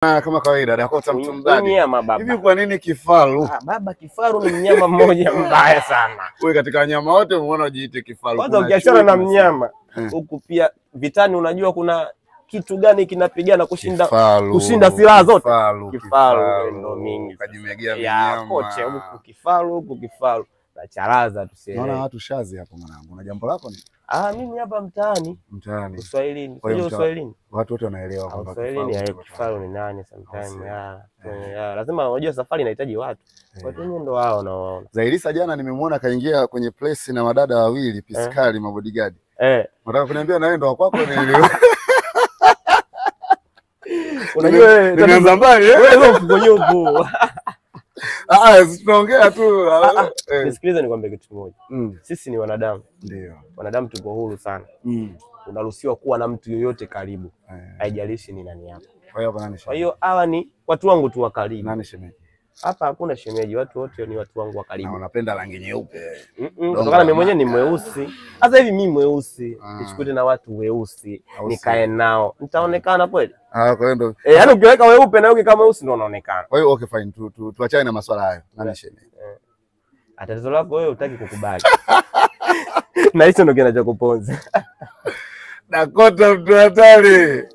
Kama kawaida Dakota mtu mdadi. Mnyama baba. Hivi kwa nini kifaru? Ah, baba kifaru ni mnyama mmoja mbaya sana. Wewe katika wanyama wote umeona ujiite kifaru. Kwanza ukiachana na mnyama huku pia vitani, unajua kuna kitu gani kinapigana kushinda Kifaru, kushinda silaha zote? Kifaru, Kifaru ndo mingi. Kajimegea Ya minyama. koche huku kifaru huku kifaru. Na charaza tusielewe. Naona watu shazi hapo mwanangu. Na jambo lako ni Ah, mimi hapa mtaani mtaani. Uswahilini. Kwa hiyo Unajua Uswahilini? Watu wote wanaelewa kwamba Uswahilini kifaru. kifaru ni nani sometimes. Sio. Ya, lazima unajua safari inahitaji watu. Watu wenyewe ndo wao nawaona. Zailisa jana nimemwona kaingia kwenye place na madada wawili piskali mabodyguard. Unataka kuniambia na wewe ndo wa kwako ni Unajua wewe nimeanza mbali eh? wewe uko nyupu. Ah, tunaongea tu. Nisikilize nikwambie kitu kimoja. Sisi ni wanadamu. Ndio. Wanadamu tuko huru sana. Unaruhusiwa kuwa na mtu yoyote karibu. Haijalishi ni nani yako. Kwa hiyo hapa nani Kwa shemeji? hiyo hawa ni watu wangu tu wa karibu. Nani shemeji? Hapa hakuna shemeji, watu wote ni watu wangu wa Na karibu. unapenda rangi nyeupe. Kutokana mimi mwenyewe ni mweusi. Sasa hivi mimi mweusi, nichukue na watu weusi, nikae nao. Nitaonekana kweli? Ah, kwa hiyo ndo. Yaani ukiweka weupe na wewe kama mweusi ndio unaonekana. Kwa hiyo okay fine, tuachane na maswala hayo. Nani shemeji? Tatizo lako wewe hutaki kukubali. Na hicho ndio kinachokuponza. Dakota mtu hatari.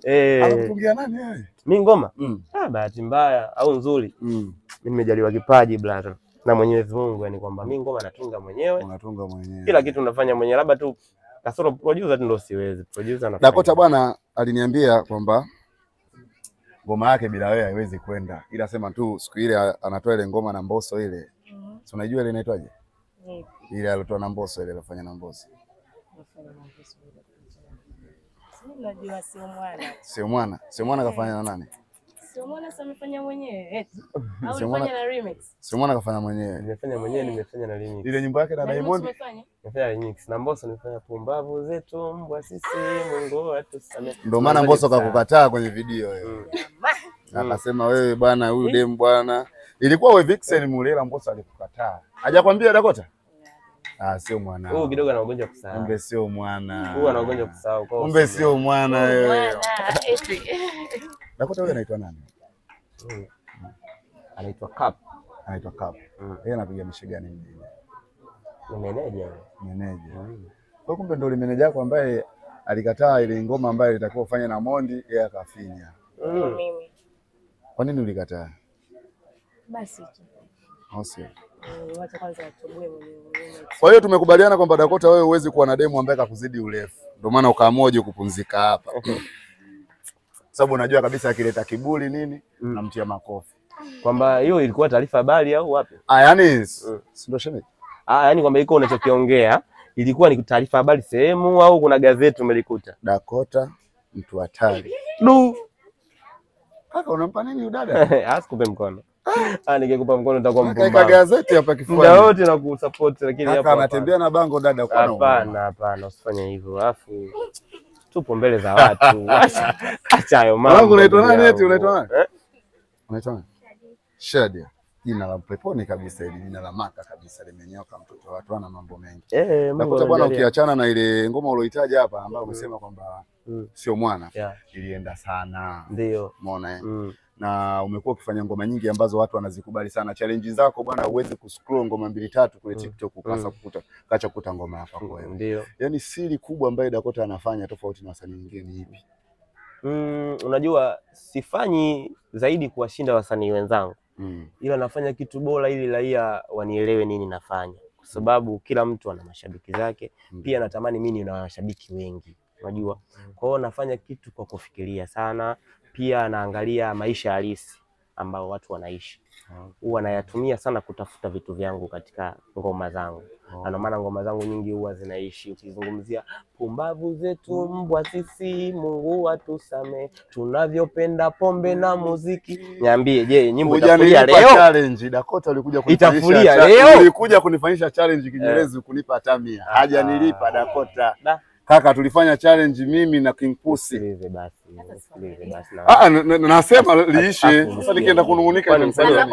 Anakupungia nani wewe? Mimi ngoma? Ah, bahati mbaya au nzuri. Mimi nimejaliwa kipaji brother na Mwenyezi Mungu, yani kwamba mimi ngoma natunga mwenyewe. Unatunga mwenyewe. Kila kitu nafanya mwenyewe, labda tu kasoro producer tu ndio siwezi. Producer anafanya. Dakota bwana aliniambia kwamba ngoma yake bila wewe haiwezi kwenda. Ila sema tu siku ile anatoa ile ngoma na Mbosso ile. Si unajua ile inaitwaje? Ile alitoa na Mbosso, ile alifanya na Mbosso. Unajua sio mwana. Sio mwana. Sio mwana kafanya na nani? Sio mwana sasa amefanya mwenyewe. Au ulifanya na remix? Sio mwana kafanya mwenyewe. Nimefanya mwenyewe, nimefanya na remix. Ile nyimbo yake na Diamond. Nimefanya remix na Mbosso, nimefanya pumbavu zetu mbwa sisi Mungu atusamee. Ndio maana Mbosso kakukataa kwenye video hiyo. Akasema wewe bwana huyu demu bwana. Ilikuwa wewe Vixen Mulela, Mbosso alikukataa. Hajakwambia Dakota? Ah, sio mwana. Huyu kidogo ana ugonjwa kusahau. Kumbe sio mwana. Huyu ana ugonjwa kusahau. Kumbe sio mwana wewe. Dakota wewe anaitwa nani? Anaitwa Cup. Anaitwa Cup. Yeye anapiga mishe gani mjini? Ni meneja. Meneja. Kwa kumbe ndio meneja yako ambaye alikataa ile ngoma ambayo ilitakiwa ufanye na Mondi, yeye akafinya. Mimi. Kwa nini ulikataa? Basi tu. Sio. Wacha kwanza watoboe mwenyewe. Kwa hiyo tumekubaliana kwamba Dakota wewe huwezi kuwa na demu ambaye kakuzidi urefu. Ndio maana ukaamua uje kupumzika hapa. Sababu unajua kabisa akileta kiburi nini namtia makofi. Kwamba hiyo ilikuwa taarifa habari au wapi? Ah, yani si ndio shemeji? Ah, yani kwamba iko unachokiongea ilikuwa ni taarifa habari sehemu au kuna gazeti umelikuta? Dakota mtu hatari. Du. Kaka unampa nini udada? Asikupe mkono. Ah, ningekupa mkono nitakuwa mpumbavu. Kaka gazeti hapa kifuani. Muda wote na kusupport, lakini hapa anatembea na bango dada kwa. Hapana, hapana, usifanye hivyo. Alafu tupo mbele za watu. Acha hayo mambo. Wangu unaitwa nani eti unaitwa nani? Unaitwa nani? Shadia. Jina la peponi kabisa hili, jina la Maka kabisa limenyoka, mtoto watu ana mambo mengi. Dakota bwana, ukiachana na ile ngoma uloitaja hapa ambayo umesema kwamba sio mwana, ilienda sana. Ndio. Umeona eh? Na umekuwa ukifanya ngoma nyingi ambazo watu wanazikubali sana. Challenge zako bwana, huwezi kuscroll ngoma 2 3 kule TikTok ukasa kukuta kacha kukuta ngoma hapa kwa wewe. Ndio. Yaani siri kubwa ambayo Dakota anafanya tofauti na wasanii wengine ni ipi? Unajua sifanyi zaidi kuwashinda wasanii wenzangu. Ila nafanya kitu bora ili raia wanielewe nini nafanya. Kwa sababu kila mtu ana mashabiki zake. Pia natamani mimi nina mashabiki wengi. Unajua? Kwa hiyo nafanya kitu kwa kufikiria sana. Pia naangalia maisha halisi ambao watu wanaishi. Huwa nayatumia sana kutafuta vitu vyangu katika ngoma zangu. Na ndio maana ngoma zangu nyingi huwa zinaishi. Ukizungumzia pumbavu zetu mbwa sisi Mungu atusamee, tunavyopenda pombe na muziki. Niambie, je, nyimbo itafulia leo? Challenge Dakota ulikuja kunifanyisha leo? Ulikuja kunifanyisha challenge Kinyerezi kunipa hata 100. Hajanilipa Dakota. Kaka tulifanya challenge mimi na King Pusi. Sikilize basi. Sikilize basi. Ah, nasema liishe. Sasa nikienda kunungunika nitamsaidia.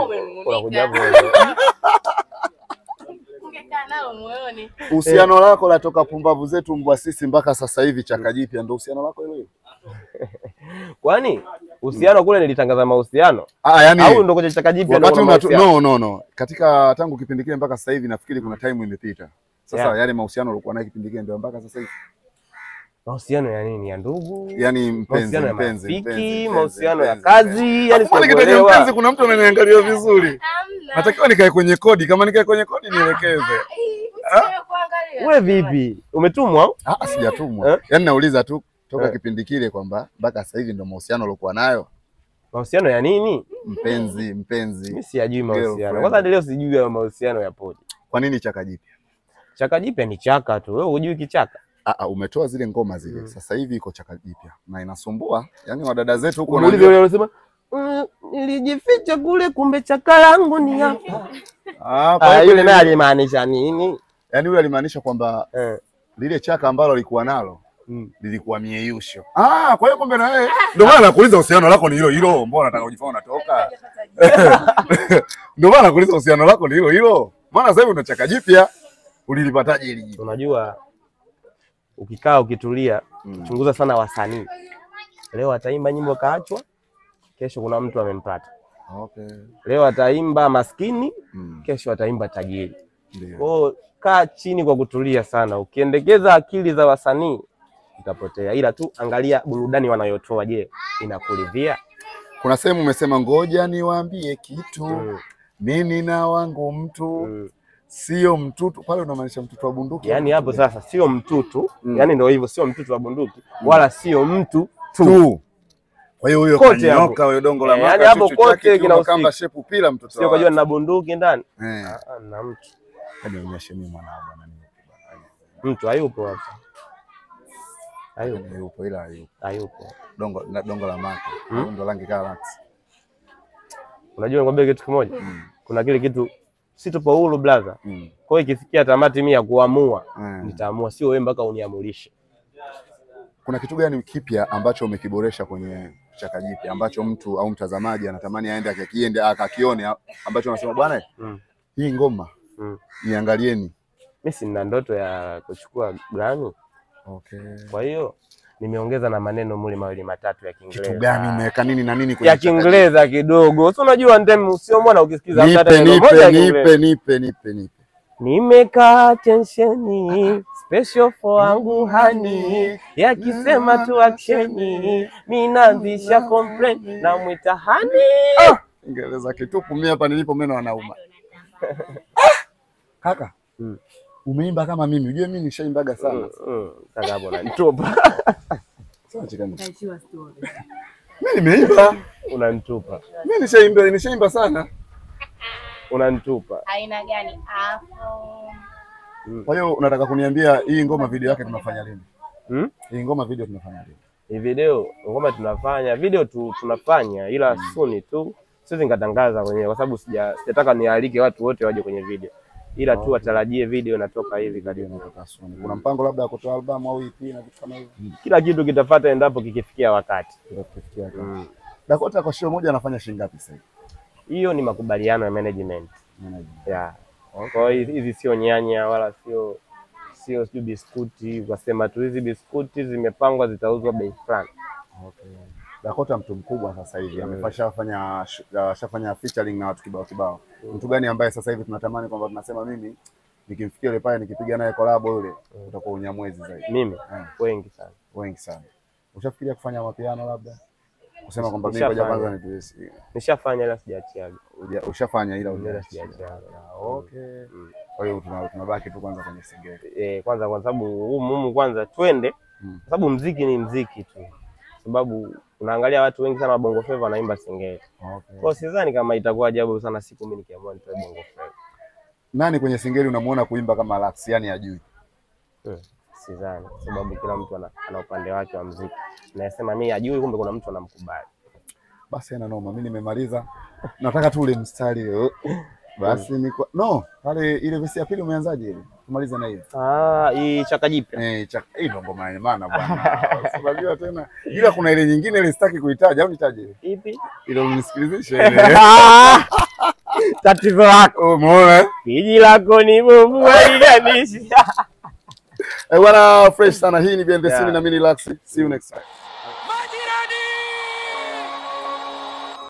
Uhusiano lako la toka pumbavu zetu mbwa sisi mpaka sasa hivi chaka jipya ndio uhusiano lako hilo hilo. Kwani Uhusiano kule nilitangaza mahusiano. Yani au ndo kwenye chaka jipya ndo mahusiano? No. Katika tangu kipindi kile mpaka sasa hivi nafikiri kuna time imepita. Sasa yale mahusiano ulikuwa nayo kipindi kile ndio mpaka sasa hivi. Mahusiano ya nini? Ya ndugu? Yaani mpenzi, mahusiano ya kazi, yani sikuelewa. Mpenzi, kuna mtu ananiangalia vizuri. Natakiwa nikae kwenye kodi, kama nikae kwenye kodi nielekeze. Wewe vipi? Umetumwa au? Sijatumwa. Yaani nauliza tu toka kipindi kile kwamba mpaka sasa hivi ndio mahusiano uliokuwa nayo. Mahusiano ya nini? Mpenzi. Mimi siyajui mahusiano. Kwanza leo sijui ya mahusiano yapoje. Kwa nini chaka jipya? Chaka jipya ni chaka tu. Wewe hujui kichaka? Umetoa zile ngoma zile. Sasa hivi iko chaka jipya na inasumbua. Yaani wadada zetu huko wanauliza wale wanasema nilijificha kule kumbe chaka langu ni hapa. Yule naye alimaanisha nini? Yaani yule alimaanisha kwamba lile chaka ambalo alikuwa nalo lilikuwa mieyusho. Kwa hiyo kumbe na wewe ndio maana nakuuliza uhusiano lako ni hilo hilo, mbona unataka kujifanya unatoka? Ndio maana nakuuliza uhusiano lako ni hilo hilo. Maana sasa hivi una chaka jipya, ulilipataje hili jipya? Unajua ukikaa ukitulia, chunguza sana wasanii. Leo ataimba nyimbo kaachwa, kesho kuna mtu amempata. Okay. Leo ataimba maskini, kesho ataimba tajiri. Kwa hiyo kaa chini kwa kutulia sana. Ukiendekeza akili za wasanii utapotea. Ila tu angalia burudani wanayotoa, je, inakuridhia? Kuna sehemu umesema ngoja niwaambie kitu. Mimi na wangu mtu. Sio mtutu. Pale unamaanisha mtutu wa bunduki. Yaani hapo sasa sio mtutu, yaani ndio hivyo, sio mtutu wa bunduki wala sio mtu tu. Kwa hiyo huyo kanyoka huyo dongo la maka. Yaani hapo kote kinahusika shepu pila mtoto. Sio kujua nina bunduki ndani. Na mtu. Hadi nionyeshe mimi mwanao bwana ni bwana. Mtu hayupo hapa. Hayupo ila hayupo. Hayupo. Dongo la maka. Dongo langi kala. Unajua nikwambia kitu kimoja? Kuna kile kitu si tupo huru brother. Kwa hiyo ikifikia tamati mimi ya kuamua, nitaamua, sio wewe mpaka uniamulishe. Kuna kitu gani kipya ambacho umekiboresha kwenye chaka jipya ambacho mtu au mtazamaji anatamani aende akakiende akakione, ambacho anasema bwana hii ngoma niangalieni? Mimi sina ndoto ya kuchukua Grammy. Okay. Kwa hiyo nimeongeza na maneno mule mawili matatu ya Kiingereza. Kitu gani umeweka nini na nini kwenye ya Kiingereza kidogo? Si unajua ndemu sio mwana ukisikiza hata neno moja. Nipe. Nimekaa tensheni special for wangu hani, yakisema tu actioni mimi naanzisha complain na mwita hani. Kiingereza kitupu, mimi hapa nilipo meno anauma. Kaka, umeimba kama mimi. Unajua mimi nishaimbaga sana. Kaka hapo unanitupa. Sasa chikani. Mimi nimeimba. Unanitupa. Mimi nishaimba sana. Unanitupa. Aina gani? Afro. Kwa hiyo unataka kuniambia hii ngoma video yake tunafanya lini? Hii ngoma video tunafanya lini? Hii video ngoma tunafanya, video tunafanya ila soon tu. Siwezi nikatangaza kwenye kwa sababu sijataka nialike watu wote waje kwenye video. Ila tu watarajie video inatoka hivi karibuni. Inatoka soon. Kuna mpango labda kutoa album au EP na vitu kama hivyo? Kila kitu kitafuata endapo kikifikia wakati. Kitafikia wakati. Dakota kwa show moja anafanya shilingi ngapi sasa hivi? Hiyo ni makubaliano ya management. Yeah. Kwa hiyo hizi sio nyanya wala sio sijui biskuti, ukasema tu hizi biskuti zimepangwa zitauzwa bei fulani. Okay. Dakota mtu mkubwa sasa hivi, ameshafanya featuring na watu kibao kibao. Mtu gani ambaye sasa hivi tunatamani kwamba tunasema mimi nikimfikia yule pale nikipiga naye collab yule utakuwa unyamwezi zaidi? Mimi wengi sana. Wengi sana. Ushafikiria kufanya mapiano labda? Kusema kwamba mimi ngoja kwanza nituisi. Nishafanya ila sijaachia. Ushafanya ila hujaachia. Okay. Kwa hiyo tunabaki tu kwanza kwenye singeli. Kwanza kwa sababu humu kwanza twende. Kwa sababu muziki ni muziki tu. Sababu unaangalia watu wengi sana wa Bongo Flava wanaimba singeli. Okay. Kwa hiyo sidhani kama itakuwa ajabu sana siku mimi nikiamua nitoe Bongo Flava. Nani kwenye singeli unamuona kuimba kama Lux, yani ajui? Sidhani, sababu kila mtu ana upande wake wa muziki. Nasema mimi ajui, kumbe kuna mtu anamkubali. Basi ana noma, mimi nimemaliza. Nataka tu ule mstari leo. Basi niko no, pale ile verse ya pili umeanzaje ile? Tumalize na hiyo. Hii chaka jipya. Chaka hii ngoma yenye maana bwana. Unajua tena. Ila kuna ile nyingine ile sitaki kuitaja au nitaje ile? Ipi? Ile unisikilizishe ile. Tatizo lako. Umeona? Jiji lako ni bovu haiganishi. Bwana fresh sana. Hii ni Behind the Scene na mimi ni Lux. See you next time.